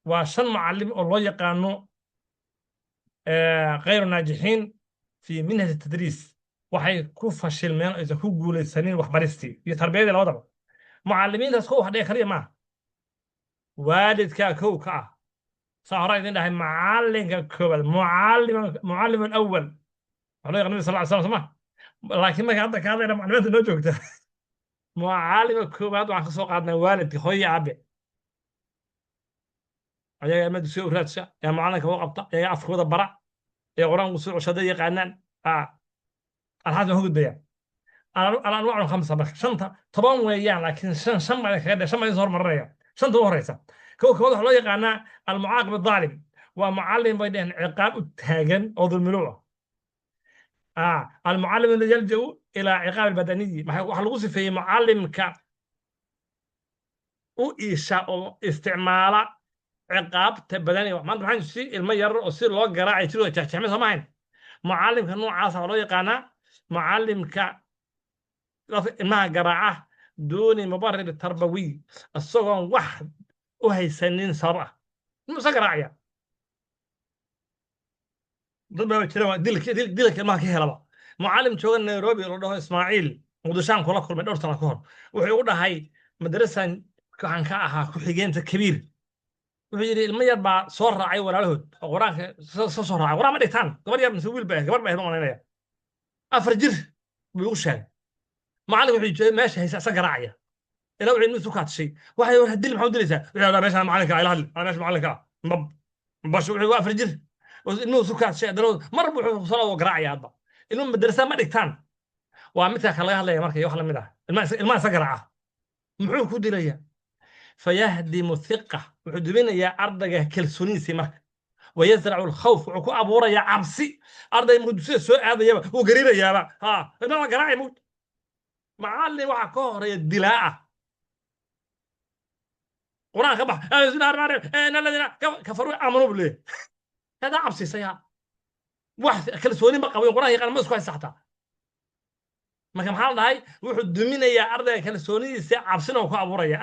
Waa shan mucallim oo loo yaqaano غير ناجحين في منهج التدريس. Waxay ku fashilmeen, aysan ku guulaysanin waxbaristii iyo tarbiyadii labadaba. Mucallimiintaas kow wax dhiga kaliya maaha, waalidkaa kow ka ah. Saa hore idin dhahay, macallinka koowaad, mucallim الأول, waxaa loo yaqaan Nabi صلى الله عليه وسلم, soo ma? Laakiin marka hadda ka hadlayna macallimiinta noo joogta, mucallimka koowaad waxaan ka soo qaadnay waalidka, hooyo, aabe. Ayaga ilma dugsiga u raadsha, yaa mucallinka u qabta, ayaga afkooda bara, ee Qur-aanku soo ceshada yaqaanaan. Alxaas baan ka gudbaya. الأنواع الخمسة. Marka shanta, 10 weeyaan, laakiin shan shan baa kaga, shan baa idin soo hormarinaya. Shanta u horeysa, kow koowaad waxaa loo yaqaanaa المعاقب الظالم. Waa mucallim, bay dheheen, ciqaab u taagan oo dulmiluuc ah. المعلم الذي يلجأ إلى عقاب البدني. Waxaa lagu sifeeyey mucallimka u iisha oo isticmaala ciqaabta badaniga. Maanta maxaan si ilmo yar oo si loo garaacay jirooda jexjeexmay, soo mahayn? Mucallimka noocaasa waxaa loo yaqaanaa mucallimka dadka ilmaha garaaca دون مبرر تربوي, isagoon wax u haysanin sabab ah inuu isa garaacaya. Dad baa jira waa dilka ilmaha ka helaba. Mucallim jooga Nairobi oo la dhaho Ismaaciil, Muqdishoan kula kulmay dhowr sano ka hor, wuxuu igu dhahay: "Madrasan waxaan ka ahaa ku-xigeenta kabiir." Wuxuu yidhi: "Ilmo yar baa soo raacay walaalahood oo Qur-aanka soo raacay. Qur-aan ma dhigtaan." Gabar yar mise wiil ba, gabar ba ahayd, ma malaynaya, 4 jir buu igu sheegay. Macallinka wuxuu jiray meesha haysa isa garaacaya ilaa wuxuu ilmihiisu kaadshay. Waxay war dil, maxaa u dilaysaa? Wuxuu yidhahdaa: "Meeshaan macallinka ah, ila hadli, ana meesha macallinka ah." Mab bash, wuxuu waa 4 jir oo ilmuhu isu kaadshay. Haddana mar wuxuu soo garaacaya. Hadba ilmuhu madrasa ma dhigtaan. Waa midka ka laga hadlaya. Marka iyo wax lamid ah ilmaha isa garaaca muxuu ku dilaya? فيهدم الثقة, wuxuu duminayaa ardayga kalsoonidiisii. Marka ويزرع الخوف, wuxuu ku abuurayaa cabsi. Arday markuu dugsiga soo aadayaba wuu gariirayaaba. Ha ilmaha la garaacay mugta. Macallin waxaa ka horeeya dilaa'a. Qur-aan ka bax, بسم الله الرحمن الرحيم، إن الذين كفروا آمنوا buu leeyahay. Hadaa cabsiisaya, wax kalsooni ma qabo, Qur-aan yaqaan ma isku haysta xataa. Marka maxaa la dhahay? Wuxuu duminayaa ardayga kalsoonidiisa, cabsina uu ku abuuraya.